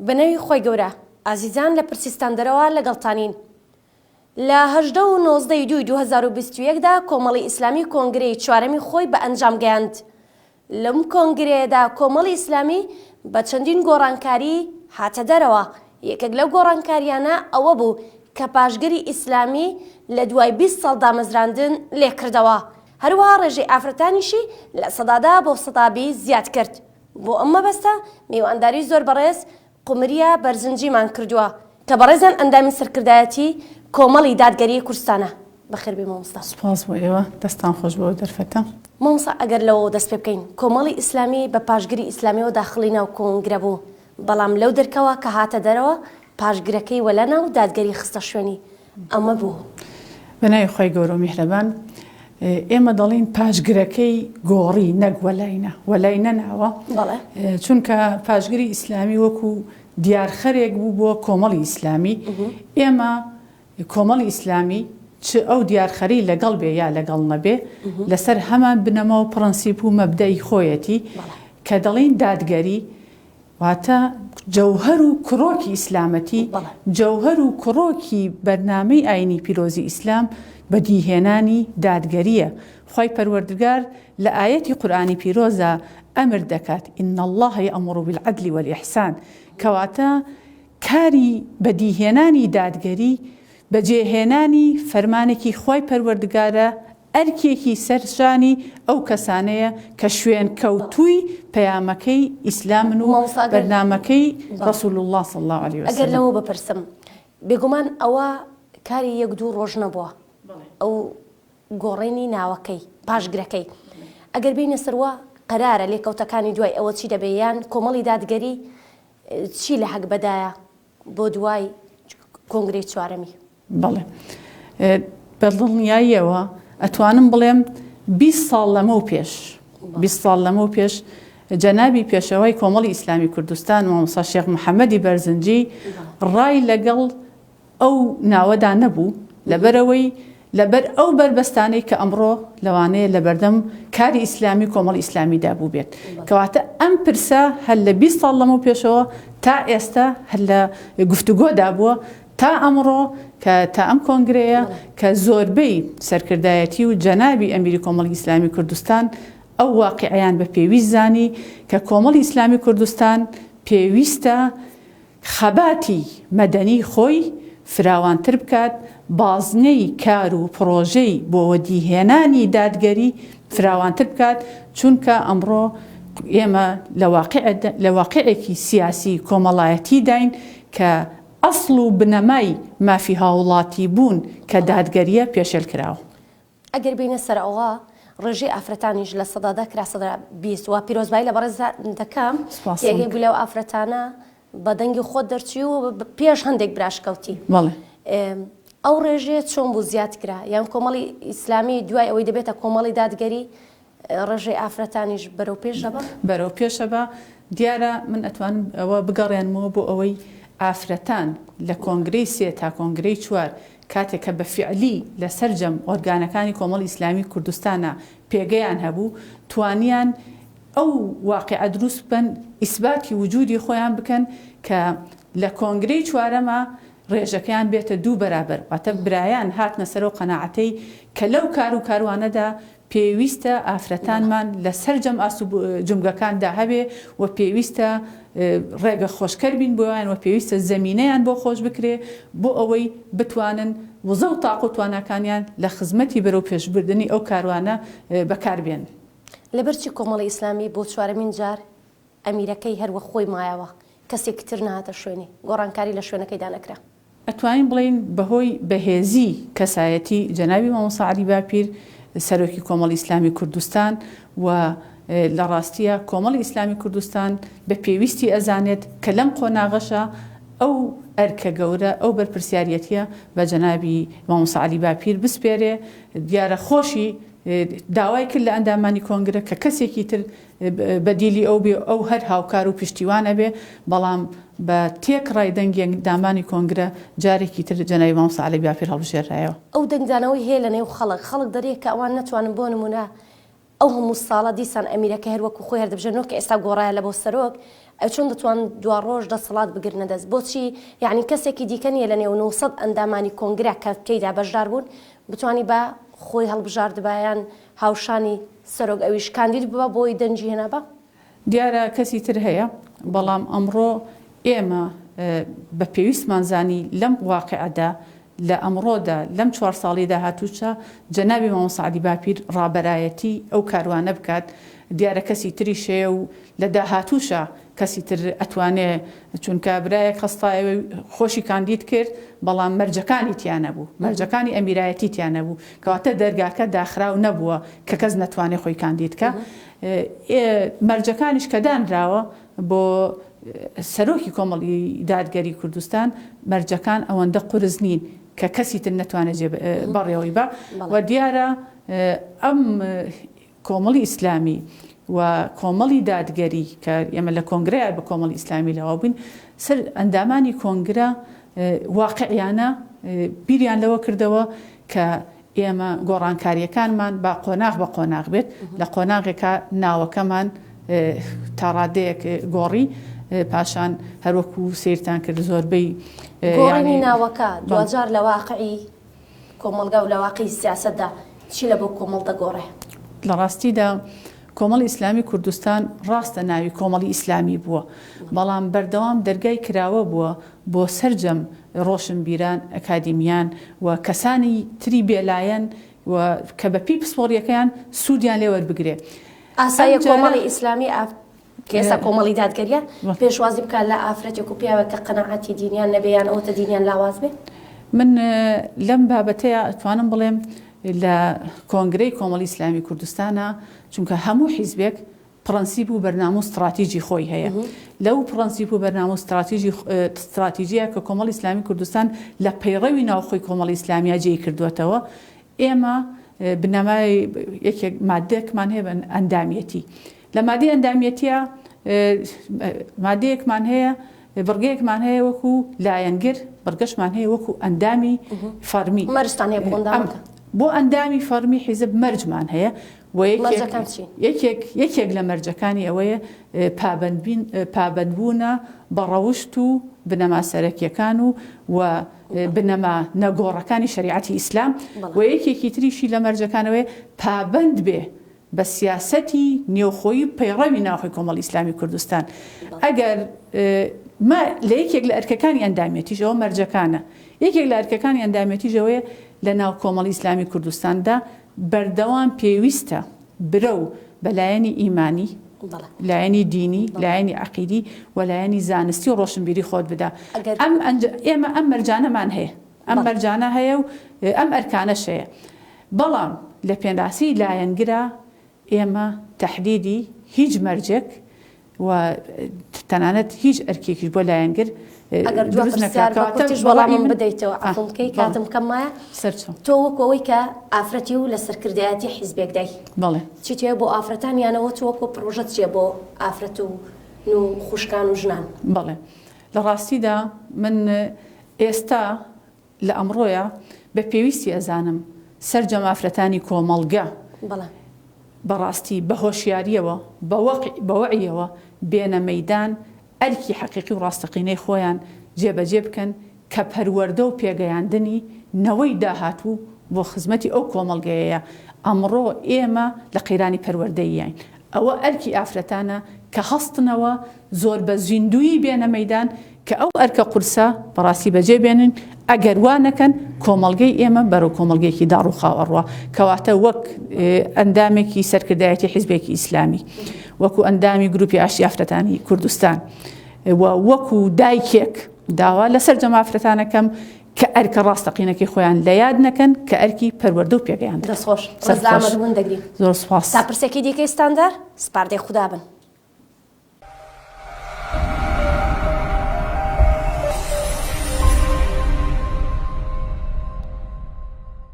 بەناوی خوای گەورە ئازیزان لە پرسیستان دەرەوە لەگەڵتانین. لە 18 و 19 ی دووی 2021 دا کۆمەڵی ئیسلامی کۆنگرەی چوارەمی خۆی بە ئەنجام گەیاند. لەم کۆنگرەیەدا کۆمەڵی ئیسلامی بە چەندین گۆڕانکاری هاتە دەرەوە، یەکێک لەو گۆڕانکاریانە ئەوە بوو کە پاشگری ئیسلامی لە دوای 20 ساڵ دامەزراندن لێکردەوە، هەروەها ڕێژەی ئافرەتانیشی لە سەدادا بۆ 20% زیاد کرد. بۆ ئەم مەبەستە میوانداری زۆر بەڕێز قومریە بەرزنجیمان کردووە کە بەڕێزیان ئەندامی سەرکردایەتی کۆمەڵی دادگەریی کوردستانە. بەخێربێی مامۆستا. سوپاس بۆ ئێوە، دەستتان خۆش بۆ ئەو دەرفەتە. مامۆستا ئەگەر لەوەوە دەست پێ بکەین، کۆمەڵی ئیسلامی بە پاشگری ئیسلامیەوە داخڵی ناو کۆنگرە بوو، بەڵام لەو دەرکەوە کە هاتە دەرەوە پاشگرەکەی وەلا نا و دادگەری خستە شوێنی، ئەمە بۆ؟ بە ناوی خوای گەورە و میهرەبان. ئێمە دەڵێین پاشگرەکەی گۆڕی نەک وەلای نا، وەلای نەناوە، چونکە پاشگری ئیسلامی وەکو دیارخەرێک بوو بۆ کۆمەڵی ئیسلامی. ئێمە کۆمەڵی ئیسلامی چ ئەو دیارخەری لەگەڵ بێ یا لەگەڵ نەبێ لەسەر هەمان بنەما و پڕەنسیپ و مەبدەئی خۆیەتی کە دەڵێین دادگەری واتە جەوهەر و کڕۆکی ئیسلامەتی، جەوهەر و کڕۆکی بەرنامەی ئاینی پیرۆزی ئیسلام بەدیهێنانی دادگەرییە، خوای پەروەردگار لە ئایەتی قورئانی پیرۆزا ئەمر دەکات، ان اللە یامر بالعدل والاحسان، کەواتە کاری بەدیهێنانی دادگەری بەجێهێنانی فەرمانێکی خوای پەروەردگارە ئەرکێکی سەر شانی ئەو کەسانەیە کە شوێنکەوتووی پەیامەکەی ئیسلامن و بەرنامەکەی رسول اللە صلی اللە علیە وسلم. ئەگەر لەوە بپرسم، بێگومان ئەوە کاری یەک دوو ڕۆژ نەبووە، ئەو گۆڕینی ناوەکەی، پاشگرەکەی، ئەگەر بێینە سەر وا قەرارە لێکەوتەکانی دوای ئەوە چی دەبێ یان کۆمەڵی دادگەری چی لە هەگبەدایە بۆ دوای کۆنگرەی چوارەمی؟ بەڵێ بە دڵنیاییەوە ئەتوانم بڵێم 20 ساڵ لەمەو پێش 20 ساڵ لەمەو پێش جەنابی پێشەوای کۆمەڵی ئیسلامی کوردستان مامۆستا شێخ محەممەدی بەرزنجی ڕای لەگەڵ ئەو ناوەدا نەبوو لەبەرەوەی لەبەر ئەو بەربەستانەی کە ئەمڕۆ لەوانەیە لەبەردەم کاری ئیسلامی و کۆمەڵی ئیسلامیدا بووبێت. کەواتە ئەم پرسە هەر لە 20 ساڵ لەمەو پێشەوە تا ئێستا هەر لە گفتوگۆدا بووە تا ئەمڕۆ کە تا ئەم کۆنگرەیە کە زۆربەی سەرکردایەتی و جەنابی ئەمیری کۆمەڵی ئیسلامی کوردستان ئەو واقیعەیان بە پێویست زانی کە کۆمەڵی ئیسلامی کوردستان پێویستە خەباتی مەدەنی خۆی فراوانتر بکات، بازنەی کار و پڕۆژەی بۆ وەدیهێنانی دادگەری فراوانتر بکات، چونکە ئەمڕۆ ئێمە لە واقیعێکی سیاسی کۆمەڵایەتیداین کە ئەسڵ و بنەمای مافی هاوڵاتیبوون کە دادگەرییە پێشێل کراوە. ئەگەر بێینە سەر ئەوە ڕێژەی ئافرەتانیش 10% کرا 20% و پیرۆزبایی لە بەڕێزتان دەکەم سوپاس یەکێک بوو لەو ئافرەتانە بە دەنگی خۆت دەرچووی و پێش هەندێک براش کەوتی. بەڵێ. ئەو ڕێژەیە چۆن بوو زیاد کرا؟ یان کۆمەڵی ئیسلامی دوای ئەوەی دەبێتە کۆمەڵی دادگەری ڕێژەی ئافرەتانیش بەرەو پێش دەبا؟ بەرەو پێش ئەبا. دیارە من ئەتوانم ئەوە بگەڕێنمەوە بۆ ئەوەی ئافرەتان لە کۆنگرەی سێ تا کۆنگرەی چوار کاتێک کە بە فیعلی لە سەرجەم ئۆرگانەکانی کۆمەڵی ئیسلامی کوردستانا پێگەیان هەبوو توانیان ئەو واقیعە دروست بکەن ئیسباتی وجودی خۆیان بکەن کە لە کۆنگرەی چوارەما ڕێژەکەیان بێتە دوو بەرابەر واتە برایان هاتنە سەرەو قەناعەتەی کە لەو کار و کاروانەدا پێویستە ئافرەتانمان لە سەرجەم ئاست و جومگەکاندا هەبێ و پێویستە ڕێگە خۆشکەر بین بۆیان و پێویستە زەمینەیان بۆ خۆش بکرێ بۆ ئەوەی بتوانن وزە و تاق و تواناکانیان لە خزمەتی بەرەو پێشبردنی ئەو کاروانە بەکار بێنن. لەبەرچی کۆمەڵی ئیسلامی بۆ چوارەمین جار ئەمیرەکەی هەر وەک خۆی مایەوە، کەسێکی تر نەهاتە شوێنی، گۆڕانکاری لە شوێنەکەیدا نەکرا. ئەتوانین بڵێین بەهۆی بەهێزی کەسایەتی جەنابی مامۆستا عەلی باپیر سەرۆکی کۆمەڵی ئیسلامی کوردستان و لە ڕاستییا کۆمەڵی ئیسلامی کوردستان بە پێویستی ئەزانێت کە لەم قۆناغەشا ئەو ئەرکە گەورە ئەو بەرپرسیاریەتیە بە جەنابی مامۆستا عەلی باپیر بسپێرێ دیارە خۆشی داوای کرد لە ئەندامانی کۆنگرە کە کەسێکی تر بەدیلی ئەو بێ و ئەو هەر هاوکار و پشتیوان ئەبێ، بەڵام بە تێکڕای دەنگی ئەندامانی کۆنگرە جارێکی تر جەنابی مامۆستا عەلی باپیر هەڵبژێررایەوە. ئەو دەنگدانەوەی هەیە لە نێو خەڵک، خەڵک دەرێ کە ئەوان نەتوانن بۆ نموونە ئەو هەموو ساڵە دیسان ئەمیرەکە هەر وەکوو خۆی هەر دەبژێرنەوە کە ئێستا گۆڕایە لە بۆ سەرۆک. ئەی چۆن دەتوان دواڕۆژ دەسەڵات بگرنە دەست؟ بۆچی یەعنی کەسێکی دیکە نییە لە نێو 900 ئەندامانی کۆنگرە کە تێیدا بەشدار بوون بتوانی بە خۆی هەڵبژاردبا یان هاوشانی سەرۆک ئەویش کاندید ببا بۆی دەنگی هێنابا؟ دیارە کەسی تر هەیە، بەڵام ئەمڕۆ ئێمە بە پێویستمان زانی لەم واقیعەدا، لە ئەمڕۆدا، لەم چوار ساڵەی داهاتووشدا جەنابی مامۆستا عەلی باپیر ڕابەرایەتی ئەو کاروانە بکات، دیارە کەسی تریش هەیە و لە داهاتووشا کەسی تر ئەتوانێ، چونکە برایەک هەستایەوە خۆشی کاندید کرد، بەڵام مەرجەکانی تیا نەبوو، مەرجەکانی ئەمیرایەتی تیا نەبوو، کەواتە دەرگاکە داخراو نەبووە کە کەس نەتوانێ خۆی کاندید کا. مەرجەکانیش کە دانراوە بۆ سەرۆکی کۆمەڵی دادگەری کوردستان مەرجەکان ئەوەندە قورس نین کە کەسی تر نەتوانێت جێ بەڕێوەی بە و دیارە ئەم کۆمەڵی ئیسلامی و کۆمەڵی دادگەری کە ئێمە لە کۆنگرەیە بە کۆمەڵی ئیسلامی لەوە بووین سەر ئەندامانی کۆنگرە واقعیانە بیریان لەوە کردەوە کە ئێمە گۆڕانکارییەکانمان با قۆناغ بە قۆناغ بێت، لە قۆناغێکا ناوەکەمان تا ڕادەیەک گۆڕی، پاشان هەروەکو سەیرتان کرد زۆربەی گۆڕینی ناوەکە دواجار لە واقعی کۆمەڵگا و لە واقعی سیاسەتدا چی لە بۆ کۆمەڵ دەگۆڕێ؟ لە ڕاستیدا کۆمەڵی ئیسلامی کوردستان ڕاستە ناوی کۆمەڵی ئیسلامی بووە، بەڵام بەردەوام دەرگای کراوە بووە بۆ سەرجەم ڕۆشنبیران، ئەکادیمیان و کەسانی تری بێلایەن و کە بە پێی پسپۆڕییەکەیان سوودیان لێ وەربگرێ. ئاساییە کۆمەڵی ئیسلامی کە ئێستا کۆمەڵی دادگەرییە پێشوازی بکات لە ئافرەتێک و پیاوێک کە قەناعەتی دینیان نەبێ یان ئەوەتە دینیان لاواز بێ؟ من لەم بابەتەیا ئەتوانم بڵێم لە کۆنگرەی کۆمەڵی ئیسلامی کوردستانا چونکە هەموو حیزبێک پڕەنسیپ و بەرنامە و ستڕاتیجی خۆی هەیە. لەو پڕەنسیپ و بەرنامە و ستڕاتیجی ستڕاتیجیە کە کۆمەڵی ئیسلامی کوردستان لە پەیڕەوی ناوخۆی کۆمەڵی ئیسلامییا جێی کردووەتەوە، ئێمە بنەمای یەکێک ماددەکمان هەیە بە ئەندامیەتی. لە مادەی ئەندامیەتییا مادەیەکمان هەیە بڕگەیەکمان هەیە وەکو لایەنگر، بڕگەشمان هەیە وەکو ئەندامی فەڕمی. مەرجتان هەیە بۆ ئەندامەکە؟ بۆ ئەندامی فەڕمی حیزب مەرجمان هەیە و مەرجەکان چین؟ یەکێک یەکێک لە مەرجەکانی ئەوەیە پابەندبین پابەندبوونە بە ڕەوشت و بنەما سەرەکیەکان و و بنەما نەگۆڕەکانی شەریعەتی ئیسلام و یەکێکی تریشی لە مەرجەکانەوەی پابەند بێ بە سیاسەتی نێوخۆیی و پەیڕەوی ناوخۆی کۆمەڵی ئیسلامی کوردستان ئەگەر ما لە یەکێک لە ئەرکەکانی ئەندامێتیش ئەوە مەرجەکانە یەکێک لە ئەرکەکانی ئەندامێتیش ئەوەیە لە ناو کۆمەڵی ئیسلامی کوردستاندا بەردەوام پێویستە برەو بە لایەنی ئیمانی، لایەنی دینی، لایەنی عەقیدی و لایەنی زانستی و ڕۆشنبیری خۆت بدا. ئەم ئێمە ئەم مەرجانەمان هەیە. ئەم مەرجانە هەیە و ئەم ئەرکانەش هەیە. بەڵام لە پێناسی لایەنگرا ئێمە تەحدیدی هیچ مەرجێک و تەنانەت هیچ ئەرکێکیش بۆ لایەنگر ئەگەر دوا دروست نەکرا پرسیار بە کەواتە کورتیش بە ڕەئی وەڵامم من بدەیتەوە ئا عەفوم بکەی بەڵێ کاتم کەم مایە سەرچاو تۆ وەکو ئەوەی کە ئافرەتی و لە سەرکردایەتی حیزبێکدای بەڵێ چیت هەیە بۆ ئافرەتان یانەوە تۆ وەکو پڕۆژەت چیە بۆ ئافرەت و و خوشکان و ژنان؟ بەڵێ لە ڕاستیدا من ئێستا لە ئەمڕۆیا بە پێویستی ئەزانم سەرجەم ئافرەتانی کۆمەڵگە بەڵێ. بە ڕاستی بە هۆشیاریەوە بە بە وەعیەوە بێنە مەیدان ئەرکی حەقیقی و ڕاستەقینەی خۆیان جێبەجێ بکەن کە پەروەردە و پێگەیاندنی نەوەی داهاتوو بۆ خزمەتی ئەو کۆمەڵگەیەیە ئەمڕۆ ئێمە لە قەیرانی پەروەردەییاین ئەوە ئەرکی ئافرەتانە کە هەستنەوە زۆر بە زیندوویی بێنە مەیدان کە ئەو ئەرکە قورسە بەڕاستی بەجێ بێنن، ئەگەر وا نەکەن کۆمەڵگەی ئێمە بەرەو کۆمەڵگەیەکی داڕووخاو ئەڕوا، کەواتە وەک ئەندامێکی سەرکردایەتی حیزبێکی ئیسلامی، وەکو ئەندامی گروپی ئاشتی ئافرەتانی کوردستان و وەکو دایکێک داوا لە سەرجەم ئافرەتان ئەکەم کە ئەرکە ڕاستەقینەکەی خۆیان لە یاد نەکەن کە ئەرکی پەروەردە و پێگەیاندنە. دەستخۆش. ڕێز لە ئامادەبوون دەگرین. زۆر سوپاس. تا پرسێکی دیکەی ستاندار، سپاردەی خودا بن.